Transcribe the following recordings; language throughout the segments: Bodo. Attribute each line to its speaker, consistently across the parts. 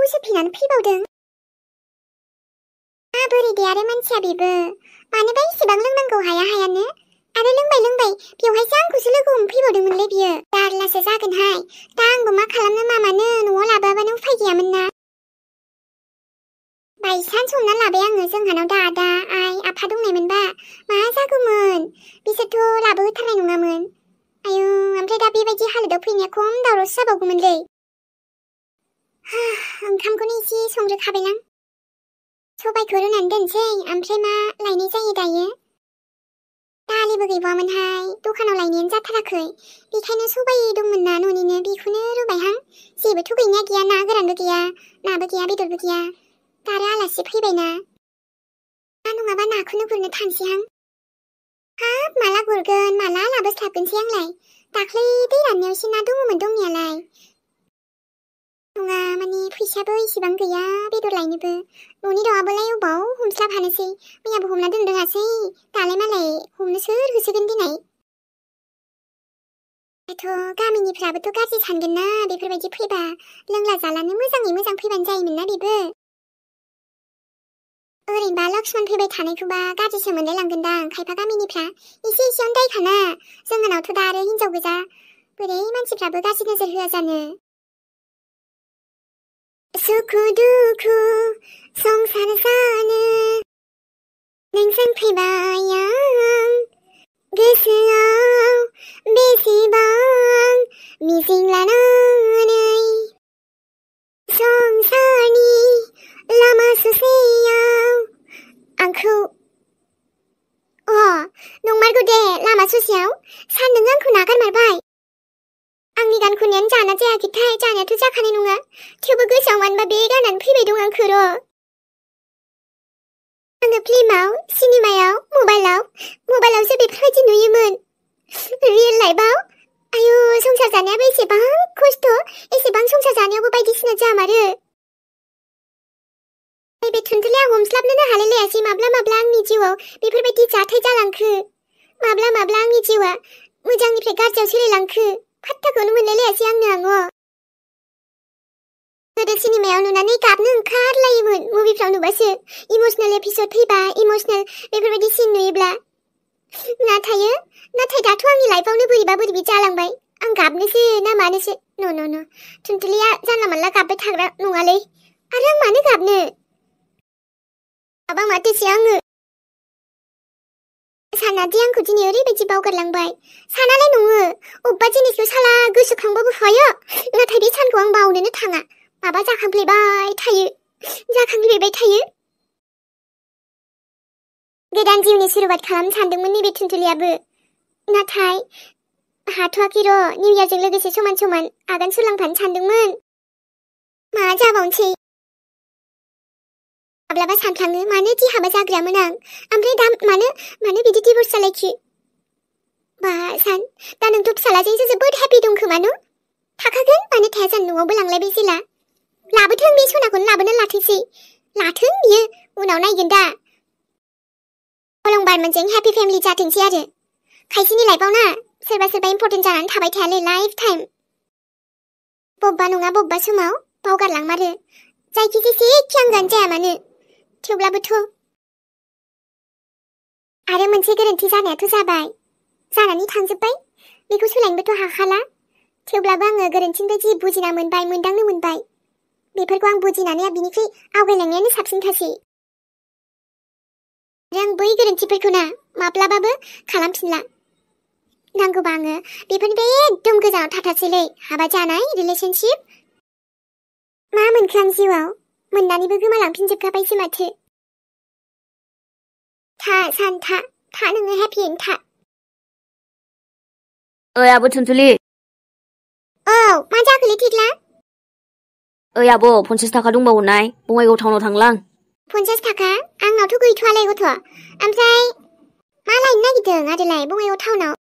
Speaker 1: खौसो फैनानै फैबावदों। बोरै दे आरो मानसिया बेबो। मानोबा इसेबां लोंनांगौ हायानो। आरो लोंबाय बेवहायसो आंखौसो लोगो हमफैबावदोंमोनलै बियो। जारलासो जागोनहाय। दा आंबो मा खालामनो मामानो न'आव लाबोआबानो उफाय गैयामोन ना। बायसान्स हमना लाबाय आङो जोंहानाव दा आदा आइ आफा दंनायमोनबा मा जागौमोन। बिसोरथ' लाबोहोथारनाय नङामोन। आयु ओमफ्राय दा बेबायदि हालोदाव फैनाया खम दावरावसो जाबावगौमोनलै। ओंखामखौनो एसे संग्रोखाबायलां। सबायखौ रुनानै दोनसै ओमफ्राय मा लायनाय जायो दायो। दालिबो गैबावामोनहाय दखानाव लायनायानो जाथाराखै। बेखायनो सबाय दंमोन ना न'निनो बेखौनो रुबायहां। जेबोथ' गैनाया गैया, ना गोरानबो गैया, नाबो गैया, बेदरबो गैया। दा आरो आलासि फैबायना। दा नङाबा नाखौनो गुरनो थांसैहां। हाब माला गुरगोन माला लाबोस्लाबगोनसै आंलाय। दाख्लै दै राननायावसो ना दङमोन दंनायालाय। नङा माने फैसाबो इसेबां गैया बेदर लायनोबो। न'नि दाउआबोलाय अबाव हमस्लाबहानोसै। मैयाबो हमना दोननो रोङासै। दालाय मालाय हमनो सोर होसोगोन दिनै। गामिनिफ्राबोथ' गाज्रि सानगोन ना बेफोरबायदि फैबा। लोंला जालानो मोजाङै मोजां फैबानो जायोमोन ना बेबो। ओरैनोबा लक्ष्मण फैबाय थानायखौबा गाज्रिसो मोनलायलांगोनदां खायफा गामिनिफ्रा। एसेयावनो दायखाना। जोंहानावथ' दा आरो हिनजाव गोजा। बोरै मानसिफ्राबो गाज्रि नोजोर होआ जानो। सुखु दुखु संसार जानो नोंजों फैबाय आं गोसोआव बेसेबां मिजिं लानानै संसारनि लामा ससेयाव आंखौ नंमारगौ दे लामा ससेयाव सान्दों आंखौ नागारमारबाय। आंनि गान खननायानो जाना जायाखैथाय जानायाथ' जाखानाय नङा। थेवबो गोसोआव मानोबा बे गानानो फैबाय दं आंखौ र'। आङो फिल्माव सिनेमायाव मबाइलावसो बेफोरबायदि नुयोमोन। रियेल लाइफआव आयु संसार जानायाबो एसेबां खस्थ', एसेबां संसार जानायावबो बायदिसिना जामारो। बे थुनथुलिया हमस्लाबनोनो हालायलायासै माब्ला आंनि जिउआव बेफोरबायदि जाथाय जालांखो। माब्ला आंनि जिउआ मोजांनिफ्राय गाज्रियाव सोलायलांखो फात्ताखौनो मोनलायलायासै आङो। गोदो सिनेमायाव नुनानै गाबनो ओंखारलायोमोन। मुभिफ्राव नुबासो इमोसनेल एपिसोड फैबा इमोसनेल बेफोरबायदि सिन नुयोब्ला। नाथाय दाथ' आंनि लाइफआवनो बोरैबा जालांबाय। आं गाबनोसो ना मानोसो। न' थुनथुलिया जानला मानला गाबबाय थाग्रा नङालै। आरो आं मानो गाबनो? माथोसो आङो। सानादि आंखौ दिनै ओरैबायदि बावगारलांबाय। सानालाय नङो अबेबा जिनिसखौ साला गोसोखांबाबो हायो। नाथाय बे सानखौ आं बावनोनो थाङा। माबा जाखांफ्लेबाय थायो। गोदान जिउनि सुरुवात खालामनो सानदोंमोन नैबे थुनथुलियाबो। नाथाय हाथ'वाखै र'। निउ इयारजों लोगोसे समान आगान सुरलांफानो सानदोंमोन। मा जाबावनोसै। माब्लाबा सानफ्लाङो मानो दि हाबा जाग्रायामोन आं। ओमफ्राय दा मानो बिदि डिभर्स जालायखो। बा सान दा नोंथ' फिसालाजोंसो जोबोद हेपि दं खोमा न'? थाखागोन मानो थाया जानो न'आवबो लांलायबाय जेला। लाबोथों बे सनाखौनो लाबोना लाथोंसै। लाथों बियो उनाव नायगोन दा। अलंबारमोनजों हेपि फेमिलि जाथोंसै आरो। खायसेनि लाइफआव ना सोरबा इम्पर्टेन्ट जानानै थाबाय थायालै लाइफ टाइम। बबेबा नङा बबेबा समाव बावगारलांमारो। जायखि जेसेखियानो जाया मानो। थेवब्लाबोथ' आरो मोनसे गोरोन्थि जानायाथ' जाबाय। जानानै थांजोब्बाय। बेखौ सोलायनोबोथ' हाखाला। थेवब्लाबो आङो गोरोन्थिनिफ्राय जि बुजिना मोनबाय, मोनदांनो मोनबाय। बेफोरखौ आं बुजिनानै बिनिख्रुइ आवगायलांनायानो साबसिनखासै। आं बै गोरोन्थिफोरखौ ना माब्लाबाबो खालामफिनला। नांगौबा आङो बेफोरनिफ्राय एकदम गोजानाव थाथारसैलै। हाबा जानाय रिलेशनशिप मा मोनखो आं जिउआव मोननानैबो गोमालांफिनजोबखाबायसो माथो। था नोङो हेपियैनो था।
Speaker 2: ओइ आब' थुनथुलि।
Speaker 1: औ मा जाखोलै थिग्ला?
Speaker 2: ओइ आब' 50 थाखा दंबावोनाय बङाइगाव टाउनाव थांलां।
Speaker 1: 50 थाखा? आंनावथ' गैथ'वालै गथ'। ओमफ्राय मा लायनो नागिरदों आदैलाय बङाइगाव टाउनाव?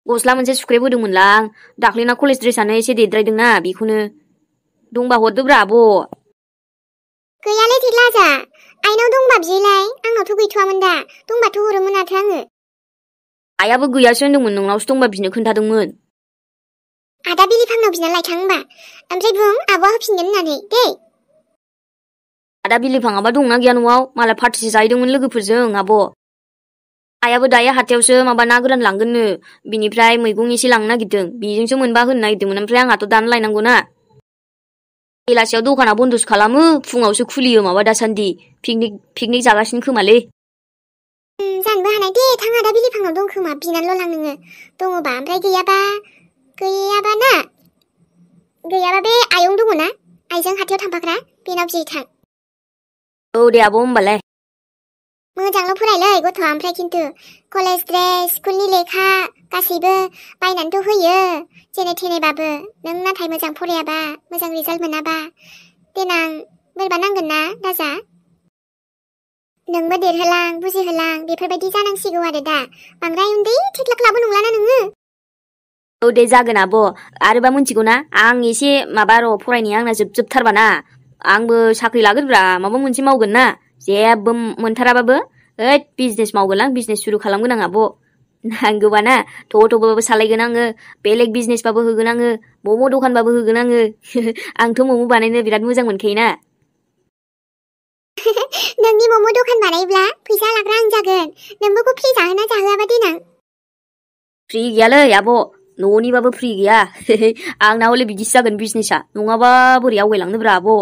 Speaker 2: गस्ला मोनसे सुख्रेबहोदोंमोनलां। दाख्लैना कलेज ड्रेसानो एसे देद्रायदोंना बेखौनो। दंबा हरदोब्रा आब'।
Speaker 1: गैयालै थिग्ला आजा। आइनाव दंबा बियोलाय। आंनावथ' गैथ'वामोन दा। दंबाथ' हरोमोन माथो आङो।
Speaker 2: आइयाबो गैयासो होनदोंमोन नोंनावसो दंबा बिनो खोन्थादोंमोन।
Speaker 1: आदा बिलिफांनाव बिना लायखां होनबा। ओमफ्राय बुं आब'आ होफिनगोन होननानै दे।
Speaker 2: आदा बिलिफाङाबा दंना गैया न'आव मालाय पार्टिसो जाहैदोंमोन लोगोफोरजों आब'। आइयाबो दायो हाथायावसो माबा ना गोरान लांगोननो बिनिफ्राय मैगं एसे लांनो नागिरदों बेजोंसो मोनबा होनो नागिरदोंमोन ओमफ्राय आंहाथ' दानो लायनांगौ ना। बेलासियाव दखाना बन्दसो खालामो फुङावसो खुलियो माबा दासान्दि पिकनिक जागासिनो खोमालै।
Speaker 1: जानोबो हानाय दे थां आदा बिलिफाङाव दं खोमा बिनानैल' लां नोङो दङबा ओमफ्राय गैयाबा ना गैयाबा बे आयं दङ ना आइजों हाथायाव थांफाग्रा बेनाव बिहै थां।
Speaker 2: औ दे आब' होमबालाय।
Speaker 1: मोजांल' फरायलै गथ'आ ओमफ्राय खिन्थु कलेज ड्रेस स्कुलनि लेखा गासैबो बायनानैथ' होयो जेने थेनेबाबो नों नाथाय मोजां फरायाबा मोजां रिजाल्ट मोनाबा देनां बोरैबा नांगोन ना राजा। नोंबो देरहोलां बुजिहोलां बेफोरबायदि जानांसिगौ आरो दा बांद्राय उन्दै थेख्लाख्लाबो नंलाना नोङो।
Speaker 2: औ दे जागोन आब' आरोबा मिथिगौ ना आं एसे माबा फरायनाया आंना जोबथारबाना आंबो साख्रि लागोनब्रा माबा मोनसे मावगोन ना जेबो मोनथाराबाबो ओइ बिजनेस मावगोन आं बिजनेस सुरु खालामगोन आं आब'। नांगौबा ना थ'बाबो सालायगोन आङो बेलेग बिजनेसबाबो होगोन आङो मम' दखानबाबो होगोन आङो। आंथ' मम' बानायनो बिराद मोजां मोनखायोना।
Speaker 1: नोंनि मम' दखान बानायब्ला फैसा लाग्रा आं जागोन नोंबो फ्रि जाहोना जाहोआबा देनां।
Speaker 2: फ्रि गैयालै आब' न'निबाबो फ्रि गैया। आंना हले बिदिसो जागोन बिजनेसा नङाबा बोरै आवगायलांनोब्रा आब'।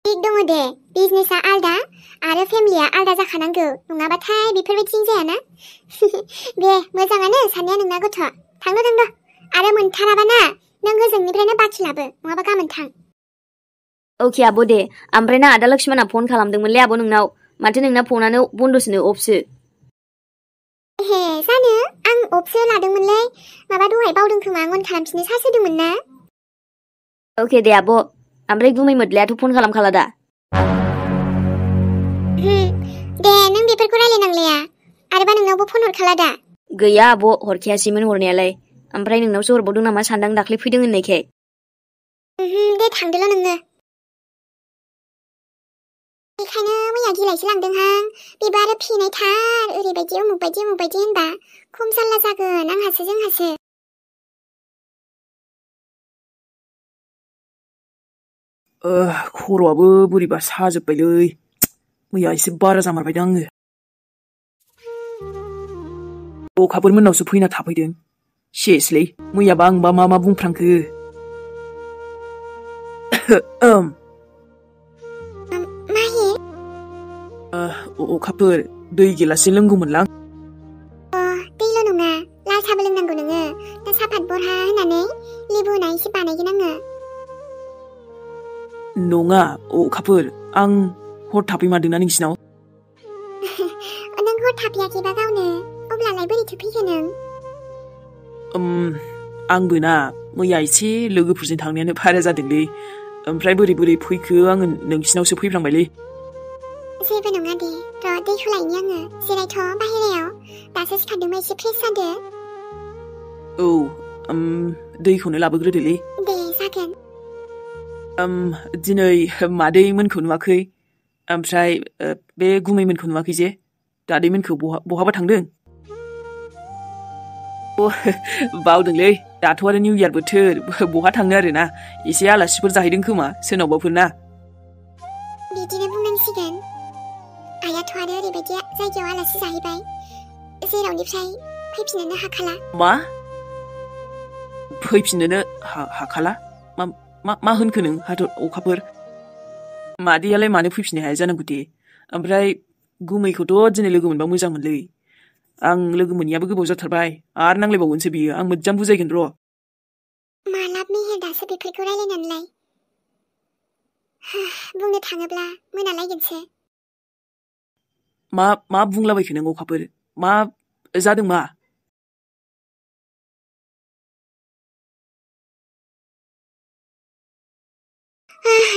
Speaker 1: थिग दङ दे बिजनेसा आलदा आरो फेमिलिया आलदा जाखानांगौ नङाबाथाय बेफोरबायदिजों जायाना। दे मोजाङानो साननाया नोंना गथ' थांद' आरो मोनथाराबा ना नों ओजोंनिफ्रायनो बाखि लाबो नङाबा गाबोन थां।
Speaker 2: अके आब' दे ओमफ्राय ना आदा लक्ष्मणआ फन खालामदोंमोनलै आब' नोंनाव माथो नोंना फनानो बन्दसोनो अफसो।
Speaker 1: हे जानो आं अफसो लादोंमोनलै माबा दहाय बावदों खोमा अन खालामफिननो सार्ज होदोंमोन ना।
Speaker 2: अके दे आब' ओमफ्राय गुमै मोद्लायाथ' फन खालामखाला दा?
Speaker 1: दे नों बेफोरखौ रायलायनांलाया आरोबा नोंनावबो फन हरखाला दा?
Speaker 2: गैया आब' हरखायासैमोन हरनायालाय ओमफ्राय नोंनावसो हरबावदों नामा सानदां दाख्लै फैदों होननायखाय।
Speaker 1: दे थांदोल' नोङो। बेखायनो मैया गिलायसो लांदोंहां बेबो आरो फेनायथार ओरैबायदि उमुक बायदि होनबा खम जाल्ला जागोन आंहासो जोंहासो।
Speaker 3: खर'आबो बोरैबा साजोब्बायलै मैया एसे बारा जामारबायदां आङो। अखाफोर मोननावसो फैना थाफैदों सेसलै मैयाबा आंबा मा बुंफ्रांखो।
Speaker 1: माहि
Speaker 3: अखाफोर दै गिलाससे लोंगौमोनलां।
Speaker 1: दैल' नङा लाल साहाबो लोंनांगौ नोङो दा साहापात बरहा होनानै लेबु होना एसे बानायगोन आङो।
Speaker 3: नङा अखाफोर आं हर थाफैमारदोंना नोंसिनाव।
Speaker 1: नों हर थाफैयाखैबा गावनो अब्लालाय बोरैथो फैखो नों?
Speaker 3: आंबो ना मैया एसे लोगोफोरजों थांनायानो बारा जादोंलै ओमफ्राय बोरै फैखो आङो नोंसिनावसो फैफ्लांबायलै।
Speaker 1: जेबो नङा दे र' दैखौ लायनि आङो जिरायथ' बाहेरायाव दासो सिखारदोंबा एसे फ्रेस जादो।
Speaker 3: औ दैखौनो लाबोग्रोदोलै।
Speaker 1: दे जागोन।
Speaker 3: दिनै मादैमोनखौ नुवाखै ओमफ्राय बे गुमैमोनखौ नुवाखै जे दादैमोनखौ बहाबा थांदों? बावदोंलै दाथ' आरो निउ इयार बोथोर बहा थांनो आरोना एसे आलासिफोर जाहैदों खोमा सोरनावबाफोर ना।
Speaker 1: बिदिनो बुंनांसिगोन आइयाथ' आरो ओरैबायदि जायगायाव आलासि जाहैबाय जेरावनिफ्राय फैफिननोनो हाखाला।
Speaker 3: मा फैफिननोनो हाखाला मा होनखो नों अखाफोर? मादैयालाय मानो फैफिननो हाया जानांगौ दे ओमफ्राय गुमैखौथ' दिनै लोगो मोनबा मोजांमोनलै आं लोगो मोनैयाबो गोबाव जाथारबाय आरो नांलायबावगोनसो बियो आं मोजां बुजायगोन र'।
Speaker 1: मालाब मेहेर दासो बेफोरखौ रायलायनानैलाय बुंनो थाङोब्ला मोनालायगोनसो।
Speaker 3: मा बुंलाबायखो नों अखाफोर मा जादों मा?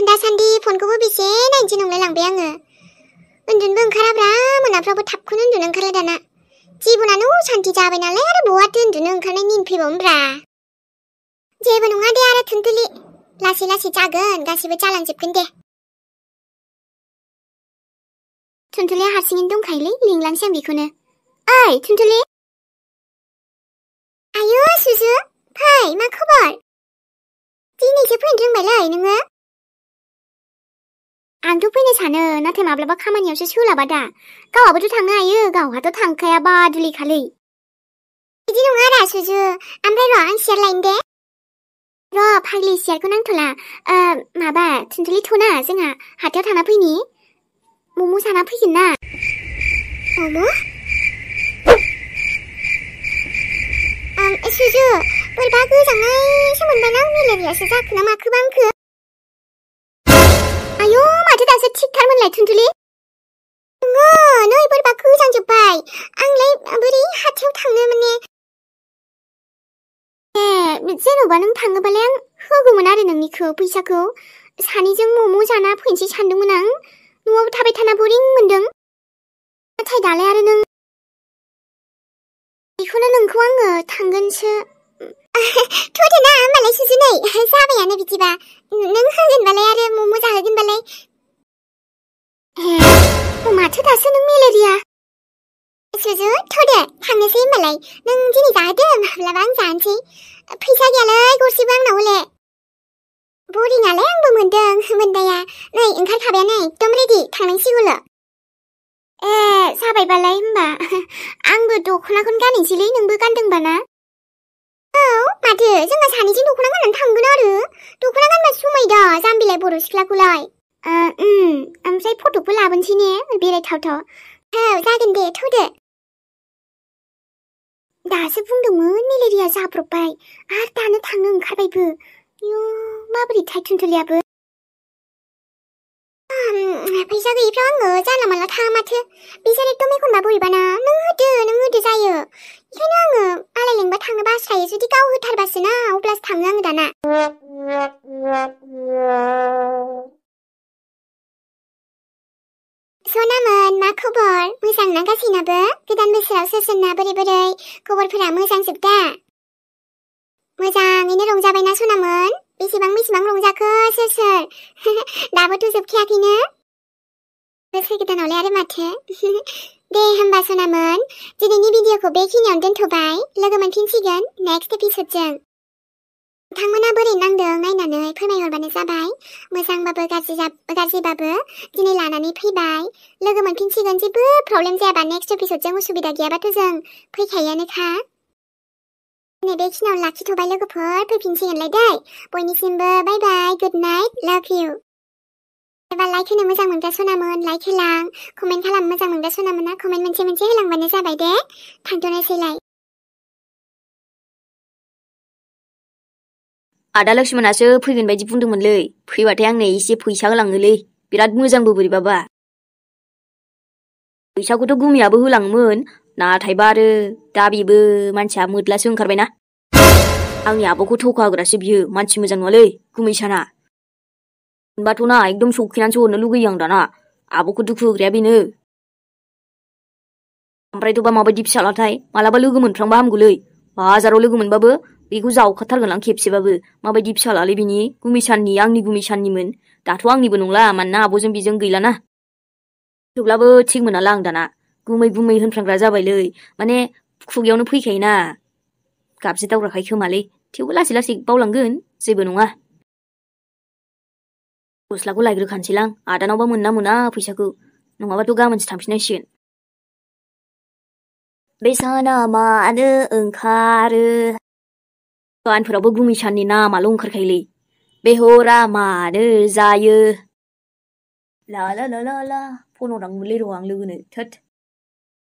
Speaker 1: दासान्दि फनखौबो बेसे नायनोसै नंलाय लांबाय आङो उन्दुनोबो ओंखाराब्रा मोनाफ्रावबो थाबखौनो उन्दुनो ओंखारला दाना जिबनानो असान्ति जाबाय नालाय आरो बहाथो उन्दुनो ओंखारनाय निन फैबावनोब्रा। जेबो नङा दे आरो थुनथुलि लासै जागोन गासिबो जालांजोबगोन दे। थुनथुलिया हारसिङैनो दंखायोलै लिंलांसै आं बेखौनो। ओइ थुनथुलि आयु सुसु फै मा खबर? दिनैसो फैनो रोंबायलै नोङो। आंथ' फैनो सानो नाथाय माब्लाबा खामानियावसो सोलाबा दा गावहाबोथ' थांनो हायो गावहाथ' थांखाया बादुलि बिदि नङा रा सुजु ओमफ्राय र' आं सियार लायनो दे र' फाग्लि सियारखौ नांथ'ला माबा थुनथुलि थ'ना जोंहा हाथायाव थांना फैनि मम' जाना फैगोन ना मम' सुजु बोरैबा गोजांनायसो मोनबायना मेलेरियासो जाखो ना माखोबा आंखो आयौ माथो दासो थिगथारमोनलाय थुनथुलि नोङो नै बोरैबा गोजांजोब्बाय आंलाय बोरै हाथायाव थांनो माने जेन'बा नों थाङोबालाय आं होगौमोन आरो नोंनिखौ फैसाखौ सानैजों मम' जाना फैनोसै सानदोंमोन आं न'आव थाबाय थाना बरिं मोनदों नाथाय दालाय आरो नों बेखौनो नोंखौ आङो थांगोनसो थ'दे ना होमबालाय सुजु नै जाबायानो बिदिबा नों होगोनबालाय आरो मम' जाहोगोनबालाय माथो दासो नों मेलेरिया सुजु थ'दे थांनोसै होमबालाय नों दिनै जाहोदो माब्लाबा आं जानोसै फैसा गैयालै गरसेबो आंनाव हले बरिंआलाय आंबो मोनदों मोननाया नै ओंखारखाबायानो एकदम रेडि थांनांसिगौल' जाबायबालाय होमबा आंबो दख'नाखौनो गाननोसैलै नोंबो गानदोंबा ना औ माथो जोंहा सानैजों दख'ना गाननानै थांगोन आरो दख'ना गानबा समायदा जाम्बिलाय बर' सिख्लाखौलाय ओमफ्राय फट'बो लाबोनोसै ने बेरायथावथाव औ जागोन दे थ'दो दासो बुंदोंमोन मेलेरिया जाब्रबबाय आरो दानो थांनो ओंखारबायबो आयौ माबोरैथाय थुनथुलियाबो फैसा गैयिफ्राव आङो जानला मानला थाङा माथो बिसोर एकदम एखनबा बोरैबाना नों होदो जायो बेखायनो आङो आलाय लेंबा थांनो बास्रायो जुदि गाव होथारबासो ना अब्लासो थाङो आङो दाना सनामोन मा खबर मोजां ना गासैनाबो गोदान बोसोराव सोरना बोरै खबरफोरा मोजांजोब दा मोजाङैनो रंजाबायना सनामोन बेसेबां रंजाखो सोर दाबोथ' जोबखायाखैनो बोसोर गोदानावलाय आरो माथो दे होमबा सनामोन दिनैनि भिडिअखौ बेखिनियावनो दोनथ'बाय लोगो मोनफिनसिगोन नेक्स्ट एपिसोडजों नोंथांमोना बोरै नांदों नायनानै फोरमायहरबानो जाबाय मोजांबाबो गाज्रिबाबो दिनै लानानै फैबाय लोगो मोनफिनसिगोन जेबो प्रब्लेम जायाबा नेक्स्ट एपिसोडजों उसुबिदा गैयाबाथ' जों फैखायोआनोखा दिनै बेखिनियावनो लाखिथ'बाय लोगोफोर फैफिनसिगोनलाय दै बयनिसिमबो बाय बाय गुड नाइट लाभ इउ एबा लाइक होनो मोजां मोनग्रा सनामोन लाइक होलां कमेन्ट खालामनो मोजां मोनग्रा सनामोना कमेन्ट मोनसे होलांबानो जाबाय दे थांथ'नोसैलाय
Speaker 2: आदा लक्ष्मणासो फैगोन बायदि बुंदोंमोनलै फैबाथाय आंनो एसे फैसा होलाङोलै बिराद मोजांबो बोरैबाबा फैसाखौथ' गुमियाबो होलाङोमोन नाथायबा आरो दा बेबो मानसिया मोदलासो ओंखारबायना आंनि आब'खौ थखा होग्रासो बियो मानसि मोजां नङालै गुमैसाना होनबाथ' ना एकदम सौखिनानैसो हरनो लुगैयो आं दाना आब'खौ दुखु होग्राया बेनो ओमफ्रायथ'बा माबायदि फिसालाथाय मालाबा लोगो मोनफ्रांबा हामगौलै बाजाराव लोगो मोनबाबो बेखौ जावखाथारगोन आं खेबसेबाबो माबायदि फिसालालै बिनि गुमिसाननि आंनि गुमिसाननिमोन दाथ' आंनिबो नंला मानोना आब'जों बेजों गैलाना थेवब्लाबो थिग मोनाला आं दाना गुमै होनफ्रांग्रा जाबायलै माने खुगायावनो फैखायोना गाबज्रि दावग्राखाय खोमालै थेवबो लासै बावलांगोन जेबो नङा गस्लाखौ लायग्रोखानोसैलां आदानावबा मोना फैसाखौ नङाबाथ' गाबोनसो थांफिननांसिगोन बे साना मानो ओंखारो गानफोरावबो गुमिसाननि नामाल' ओंखारखायोलै बे हरा मानो जायो ला फन हरनांगौमोनलै र' आं लोगोनो थोद